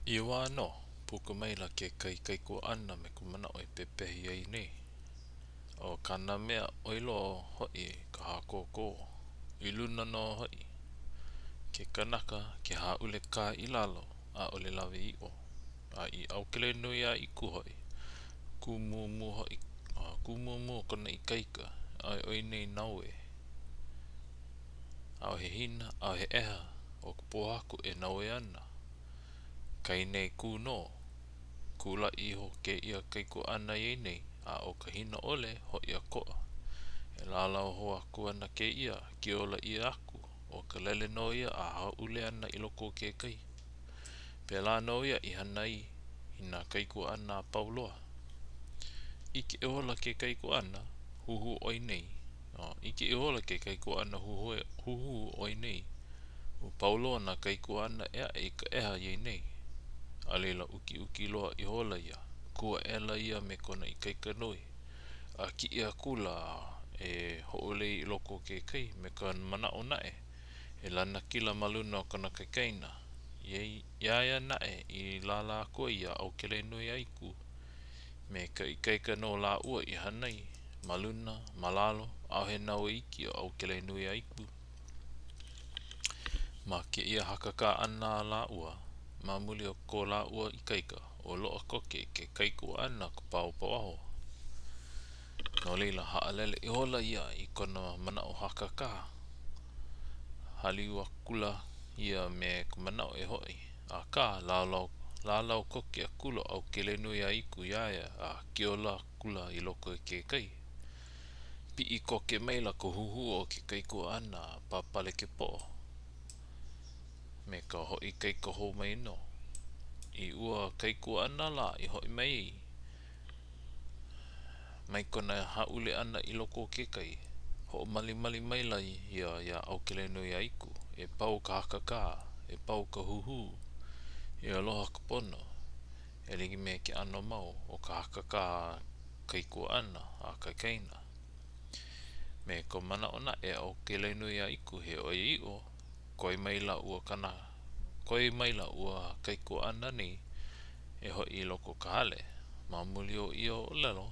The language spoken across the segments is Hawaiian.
Ia wā nō, puka maila kekahi kaikuaʻana me ka manaʻo e pepehi iā ia nei. ʻO kāna mea ʻoi loa hoʻi ka hākōkō, i luna nō hoʻi. Ke kanaka ke hāʻule kā i lalo, ʻaʻole lawe ʻiʻo. A i ʻAukelenuiaʻīkū hoʻi, kūmūmū hoʻi, kūmūmū kona ikaika, ʻaʻohe ʻo ia nei naue. ʻAʻohe hina, ʻaʻohe ʻeha o ka pōhaku e naue ana. Kai nei kū nō. Kūlaʻi iho kēia kaikuaʻana iā ia nei, a ʻo ka hina ʻole, hoʻi a koʻa. E lālau hou aku ana kēia, kiola ʻia aku, ʻo ka lele nō ia a hāʻule ana i loko o ke kai. Pēlā nō ia i hana ai i nā kaikuaʻana a pau loa. ʻIke ihola ke kaikuaʻana, huhū ʻo ia nei. ʻIke ihola ke kaikuaʻana huhū ʻo ia nei. Ua pau loa nā kaikuaʻana ʻē aʻe i ka ʻeha iā ia nei. A laila ukiuki loa ihola ia, kū aʻela ia me kona ikaika nui, a kiʻi akula e hoʻolei i loko o ke kai me ka manaʻo naʻe e lanakila ma luna o kona kaikaina. Iā ia naʻe i lālā aku ai iā ʻAukelenuiaʻīkū, me ka ikaika nō lāua i hana ai, ma luna, ma lalo, ʻaʻohe naue iki o ʻAukelenuiaʻīkū. Ma kēia hakakā ʻana a lāua, ma muli o ko lāua ikaika, ua loaʻa koke i ke kaikuaʻana ka paopaoaho. No laila, haʻalele ihola ia i kona manaʻo hakakā. Hāliu akula ia me ka manaʻo e hoʻi, akā, lālau, lālau koke akula ʻo ʻAukelenuiaʻīkū iā ia a kiola akula i loko o ke kai. Piʻi koke maila ka huhū o ke kaikuaʻana a pāpale ke poʻo me ka hoʻoikaika hou mai nō. I ua kaikuaʻana lā i hoʻi mai ai mai kona hāʻule ʻana i loko o ke kai, hoʻomalimali maila ia iā ʻAukelenuiaʻīkū, e pau ka hakakā, e pau ka huhū, e aloha ka pono, e like me ke ʻano mau o ka hakakā a kaikuaʻana a kaikaina. Me ka manaʻo naʻe o ʻAukelenuiaʻīkū he ʻoiaʻiʻo, koi maila ua kana, koi maila ua kaikuaʻana nei e hoʻi i loko o ka hale. Ma muli o ia ʻōlelo,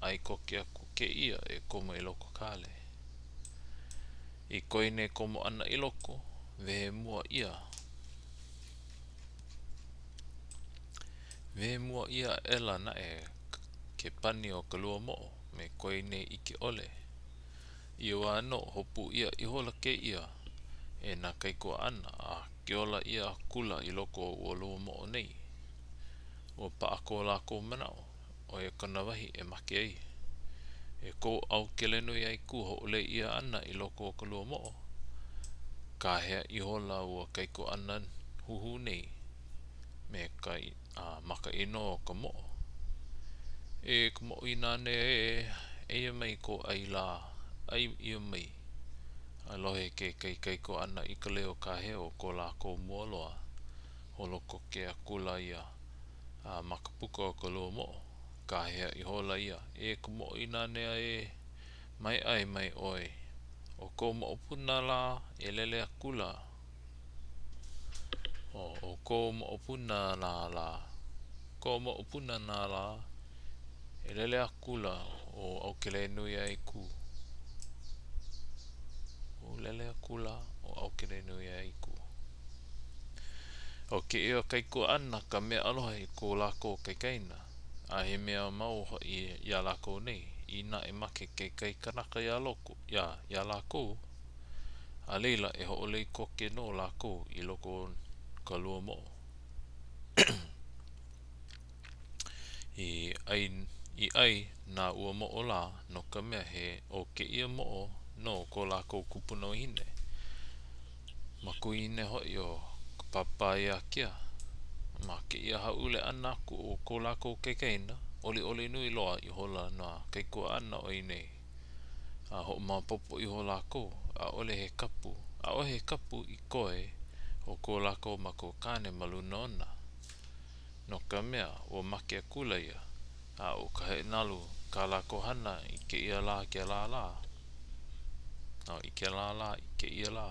ʻae koke aku kēia e komo i loko o ka hale. I ko ia nei komo ʻana i loko, wehe mua ʻia. Wehe mua ʻia aʻela naʻe ke pani o ka lua moʻo me ko ia nei ʻike ʻole. I ia wā nō, hopu ʻia ihola kēia e nā kaikuaʻana a kiola ʻia akula i loko o ua lua moʻo nei. Ua paʻa ko lākou manaʻo, ʻo ia kona wahi e make ai. I ko ʻAukelenuiaʻīkū hoʻolei ʻia ʻana i loko o ka lua moʻo, kāhea ihola ua kaikuaʻana huhū nei me ka ma ka inoa o ka moʻo. E ka moʻoinanea ē, eia mai kō ʻai lā, ʻai ʻia mai. A lohe kekahi kaikuaʻana i ka leo kāhea o ko lākou mua loa, holo koke akula ia a ma ka puka o ka lua moʻo, kāhea ihola ia, E ka moʻoinanea ē, mai ʻai mai ʻoe, ʻo kou moʻopuna lā e lele akula. ʻO kou moʻopuna nā lā, kou moʻopuna nā lā, e lele akula ʻo ʻAukelenuiaʻīkū. Ua lele akula ʻo ʻAukelenuiaʻīkū. ʻO kēia kaikuaʻana ka mea aloha i ko lākou kaikaina, a he mea mau hoʻi iā lākou nei, inā e make kekahi kanaka iā loko, iā, iā lākou, a laila e hoʻolei koke nō lākou i loko o ka lua moʻo. I ʻai, i ʻai na ua moʻo lā, no ka mea, he ʻo kēia moʻo nō ko lākou kupunawahine. Makuahine hoʻi o Kapāpāiākea. Ma kēia hāʻule ʻana aku o ko lākou kaikaina, ʻoliʻoli nui loa ihola nā kaikuaʻana o ia nei, a hoʻomaopopo iho lākou, ʻaʻole he kapu, ʻaʻohe kapu i koe o ko lākou makuakāne ma luna ona. No ka mea, ua make akula ia, a ʻo ka heʻenalu kā lākou hana i kēia lā kēlā lā, a i kēlā lā i kēia lā.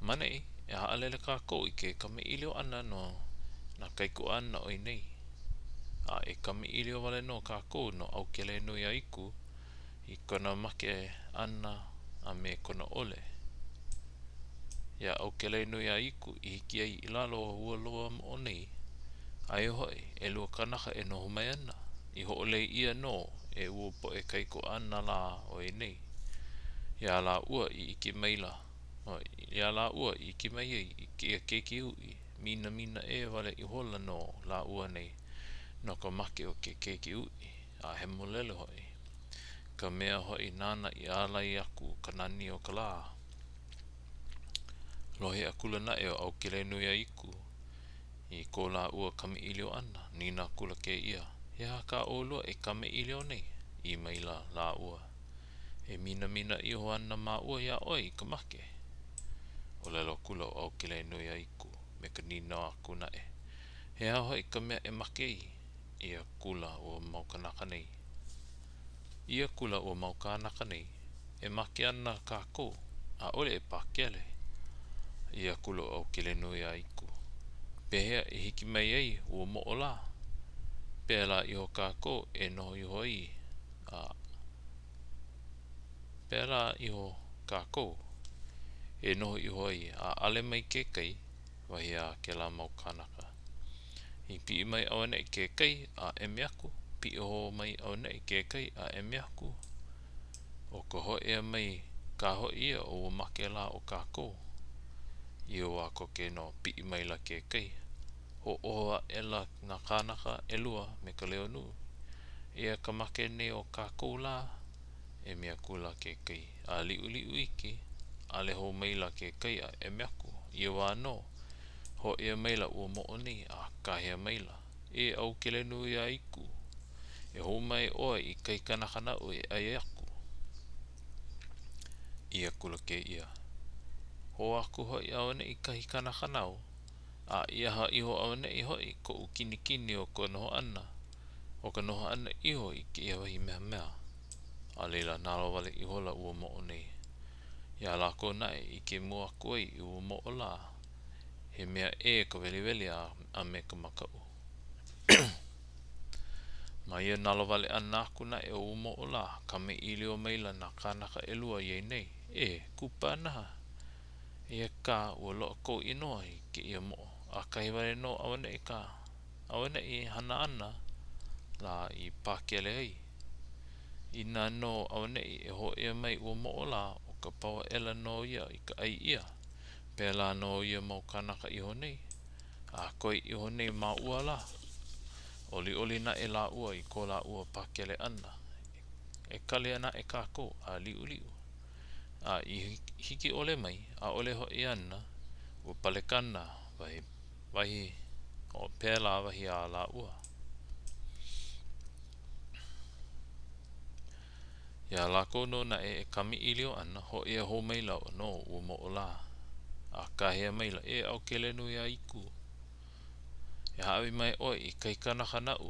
Ma ʻaneʻi, e haʻalele kākou i ke kamaʻilio ʻana no Nā kaikuaʻana o ia nei. A e kamaʻilio wale nō kākou no ʻAukelenuiaiku i kona make ʻana a me kona ʻole. Iā ʻAukelenuiaiku i hiki ai i lalo o ua lua moʻo nei, aia hoʻi, ʻelua kānaka e noho mai ana, i hoʻolei ʻia nō e ua poʻe kaikuaʻana lā o ia nei. Iā lāua i ʻike maila, iā lāua i ʻike mai ai i kēia keiki uʻi, minamina ʻē wale ihola nō lāua nei no ka make o ke keiki uʻi, a hemolele hoʻi, ka mea hoʻi nāna i ālai aku ka nani o ka lā. Lohe akula naʻe ʻo ʻAukelenuiaiku i ko lāua kamaʻilio ʻana, nīnau akula kēia, He aha kā ʻolua e kamaʻilio nei? ʻĪ maila lāua, E minamina iho ana māua iā ʻoe i ka make. ʻŌlelo akula ʻo ʻAukelenuiaiku me ka nīnau aku naʻe, He aha hoʻi ka mea e make ai? ʻĪ akula ua mau kānaka nei. ʻĪ akula ua mau kānaka nei, E make ana kākou, ʻaʻole e pakele. ʻĪ akula ʻo ʻAukelenuiaiku, Pehea i hiki mai ai ua moʻo lā? Pēlā iho kākou e noho iho ai a pēlā iho kākou e noho iho ai a ale mai ke kai, wahi a kēlā mau kānaka. I piʻi mai auaneʻi ke kai a emi aku, piʻi hou mai auaneʻi ke kai a emi aku. ʻO ka hōʻea mai kā hoʻi ia o ua make lā o kākou. I ia wā koke nō, piʻi maila ke kai. Hoʻōho aʻela nā kānaka ʻelua me ka leo nui. Eia ka make nei o kākou lā, emi akula ke kai, a liʻuliʻu iki, ale hou maila ke kai a emi aku. I ia wā nō, hōʻea maila ua moʻo nei a kāhea maila, E ʻAukelenuiaiku, e hō mai ʻoe i kahi kanaka naʻu e ʻai aku. ʻĪ akula kēia, Hō aku hoʻi auaneʻi kahi kanaka nāu, a i aha iho auaneʻi hoʻi koʻu kinikini o ka noho ʻana, o ka noho ʻana iho i kēia wahi mehameha. A laila, nalowale ihola ua moʻo nei. Iā lākou naʻe i ʻike mua aku ai i ua moʻo lā, he mea ʻē ka weliweli a me ka makaʻu. Ma ia nalowale ʻana aku naʻe o ua moʻo lā, kamaʻilio maila nā kānaka ʻelua iā ia nei, E, kupanaha! Eia kā ua loaʻa kou inoa i kēia moʻo, ʻakahi wale nō auaneʻi ka auaneʻi hana āna lā i pakele ai. Inā nō auaneʻi e hōʻea mai ua moʻo lā, ʻo ka pau aʻela nō ia i ka ʻai ʻia. Pēlā nō ia mau kānaka iho nei, a koe iho nei māua lā. ʻOliʻoli naʻe lāua i ko lāua pakele ʻana. E kali naʻe kākou a liʻuliʻu. A i hiki ʻole mai, ʻaʻole hoʻi ana ua palekana, wahi, wahi, o pēlā wahi a lāua. Iā lākou nō naʻe e kamaʻilio ana, hōʻea hou maila nō ua moʻo lā, a kāhea maila, E ʻAukelenuiaiku! E hāʻawi mai ʻoe i kahi kanaka naʻu!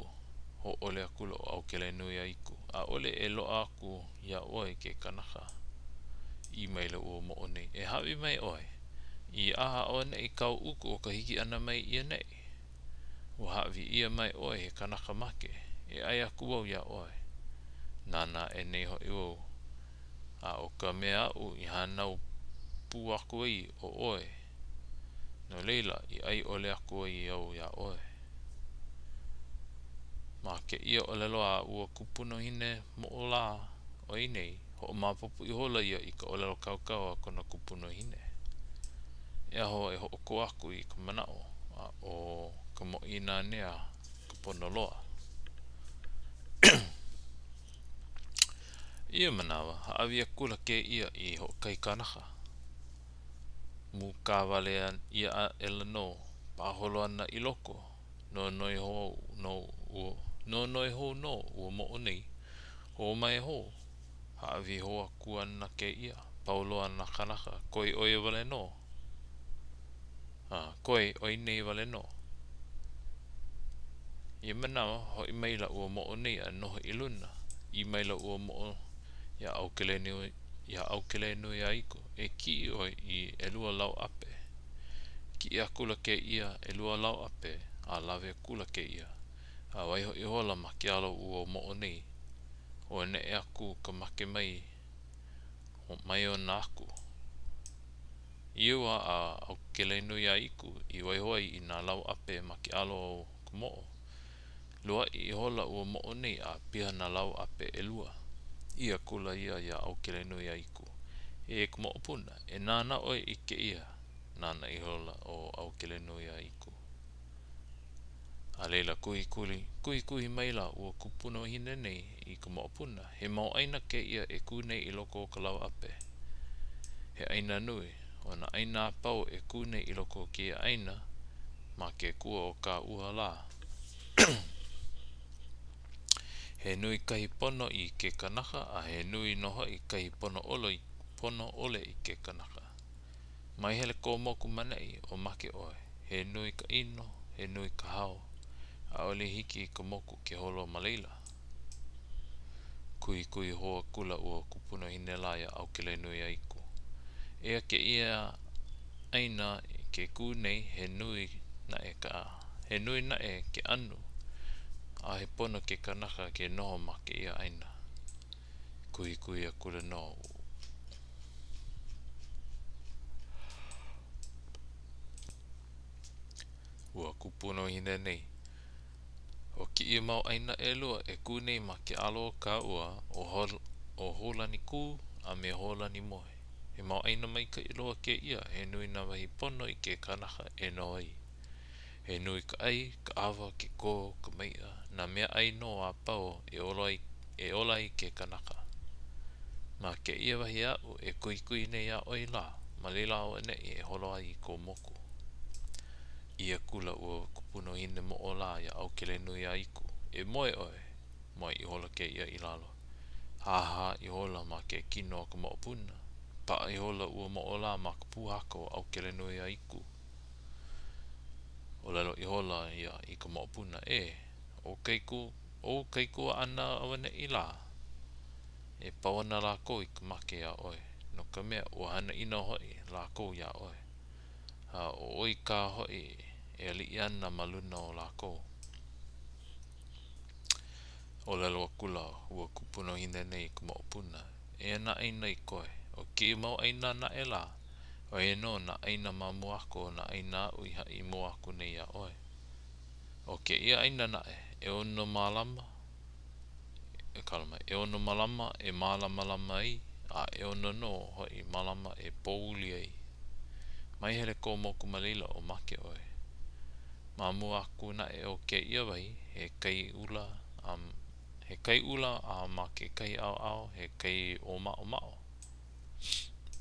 Hōʻole akula ʻo ʻAukelenuiaiku, ʻAʻole e loaʻa aku iā ʻoe ke kanaka. ʻĪ maila ua moʻo nei, E hāʻawi mai ʻoe, i aha auaneʻi kāu uku o ka hiki ʻana mai i ʻaneʻi? Ua hāʻawi ʻia mai ʻoe he kanaka make, e ʻai aku wau iā ʻoe. Nānā aʻe nei hoʻi wau, a ʻo ka mea aʻu i hānau pū aku ai ʻo ʻoe, no laila i ʻai ʻole aku ai au iā ʻoe. Ma kēia ʻōlelo a ua kupunahine moʻo lā o ia nei, hoʻomaopopo ihola ia i ka ʻōlelo kaukau a kona kupunahine. E aho e hoʻokō aku i ka manaʻo, a ʻo ka mōʻīnanea ka pono loa. I ia manawa, hāʻawi akula kēia i hoʻokahi kanaka. Mūkā wale ʻia aʻela nō, pāholo ana i loko, Nonoi hou nō ua, nonoi hou nō ua moʻo nei, Hō mai hou, hāʻawi hou aku ana kēia, pau loa nā kānaka, koe ʻo ia wale nō. A, koe ʻo ia nei wale nō. I ia manawa, hoʻi maila ua moʻo nei a noho i luna, ʻī maila ua moʻo iā ʻAukelenuiaiku, iā ʻAukelenuiaiku, E kiʻi ʻoe i ʻelua lau ʻape. Kiʻi akula kēia ʻelua lau ʻape. A lawe akula kēia, a waiho ihola ma ke alo o ua moʻo nei. Ua neʻe aku ka make mai, mai ona aku. I ia wā a ʻAukelenuiaiku i waiho ai i nā lau ʻape ma ke alo o ka moʻo, luaʻi ihola ua moʻo nei a piha nā lau ʻape ʻelua. ʻĪ akula ia iā ʻAukelenuiaiku, E ka moʻopuna, e nānā ʻoe i kēia. Nānā ihola ʻo ʻAukelenuiaiku. A laila, kuhikuhi, kuhikuhi maila ua kupuna wahine nei i ka moʻopuna, he mau ʻāina kēia e kū nei i loko o ka lau ʻape. He ʻāina nui. ʻO nā ʻāina a pau e kū nei i loko o kēia ʻāina, ma ke kua o ka ua lā. He nui kahi pono i ke kanaka a he nui nō hoʻi kahi pono ʻole, pono ʻole i ke kanaka. Mai hele kō moku maneʻi o make ʻoe. He nui ka ʻino, he nui ka hao. ʻAʻole hiki i ka moku ke holo ma laila. Kuhikuhi hou akula ua kupunahine lā iā ʻAukelenuiaiku. Eia kēia ʻāina ke kū nei, he nui naʻe ka he nui naʻe ke anu. ʻAʻohe pono ke kanaka ke noho ma kēia ʻāina. Kuhikuhi akula nō. Ua kupunahine nei. ʻO kēia mau ʻāina ʻelua e kū nei ma ke alo o ka ua, ʻo Hōlanikū a me Hōlanimoe. He mau ʻāina maikaʻi loa kēia, he nui nā wahi pono i ke kanaka e noho ai. He nui ka ʻai, ka ʻawa, ke kō, ka maiʻa, nā mea ʻai nō a pau e ola ai, e ola ai ke kanaka. Ma kēia wahi aʻu e kuhikuhi nei iā ʻoe lā, ma laila auaneʻi e holo ai kō moku. ʻĪ akula ua kupunahine moʻo lā iā ʻAukelenuiaiku, E moe ʻoe! Moe ihola kēia i lalo. Hāhā ihola ma ke kino o ka moʻopuna. Paʻa ihola ua moʻo lā ma ka pūhaka o ʻAukelenuiaiku. ʻŌlelo ihola ia i ka moʻopuna, E, ʻo kaiku, ʻou kaikuaʻana auaneʻi lā, e pau ana lākou i ka make iā ʻoe, no ka mea, ua hana ʻino hoʻi lākou iā ʻoe, a ʻo ʻoe kā hoʻi e aliʻi ana ma luna o lākou. ʻŌlelo akula ua kupunahine nei i ka moʻopuna, Eia nā ʻāina i koe, ʻo kēia mau ʻāina naʻe lā, ʻo ia nō nā ʻāina ma mua aku o nā ʻāina aʻu i haʻi mua aku nei iā ʻoe. ʻO kēia ʻāina naʻe, ʻeono malama, e kala mai, ʻeono malama e mālamalama ai, a ʻeono nō hoʻi malama e pouli ai. Mai hele kō moku ma laila o make ʻoe. Ma mua aku naʻe o kēia wahi, he kai ʻula a he kai ʻula a ma kekahi ʻaoʻao he kai ʻōmaʻomaʻo.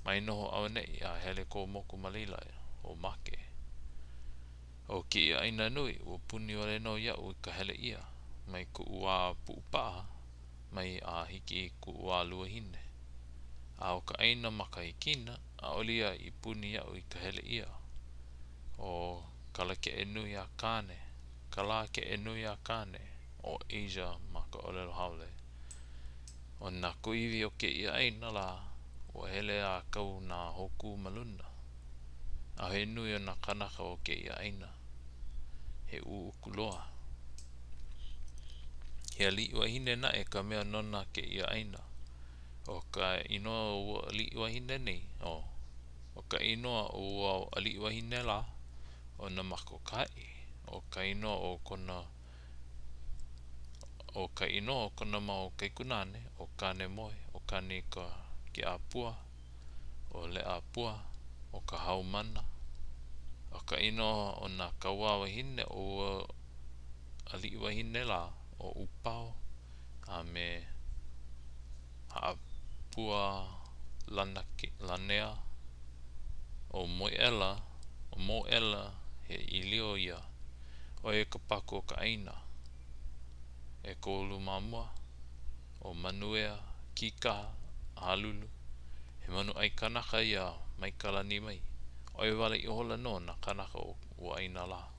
Mai noho auaneʻi a hele kō moku ma laila o make. ʻO kēia ʻāina nui, ua puni wale nō iaʻu i ka hele ʻia, mai kuʻu wā puʻupaʻa mai a hiki i kuʻu wā luahine. A ʻo ka ʻāina ma ka hikina, ʻaʻole ia i puni iaʻu i ka hele ʻia. ʻO Kalakeʻenuiakāne, Kalākeʻenuiakāne, ʻo Asia ma ka ʻōlelo haole. ʻO nā kuahiwi o kēia ʻāina lā, ua hele a kau nā hōkū ma luna. ʻAʻohe nui o nā kānaka o kēia ʻāina. He ʻuʻuku loa. He aliʻi wahine naʻe ka mea nona kēia ʻāina. ʻO ka inoa o ua aliʻi wahine nei, ʻo ʻo ka inoa o ua aliʻi wahine lā, ʻo Nāmakaokahaʻi. ʻO ka inoa o kona ʻO ka inoa o kona mau kaikunāne, ʻo Kānemoe, ʻo Kāneikakeʻapua, ʻo Leʻapua, ʻo Kahaumana. ʻO ka inoa o nā kauā wahine o ua aliʻi wahine lā, ʻo ʻUpao a me Haʻapualanea. ʻO Moeʻela, ʻo Moʻela, he ʻīlio ia. ʻO ia ka paku o ka ʻāina. ʻEkolu māmua, ʻo Manuea, Kīkaha, Halulu. He manu ʻai kanaka ia mai ka lani mai. ʻOi wale ihola nō nā kānaka o ua ʻāina lā.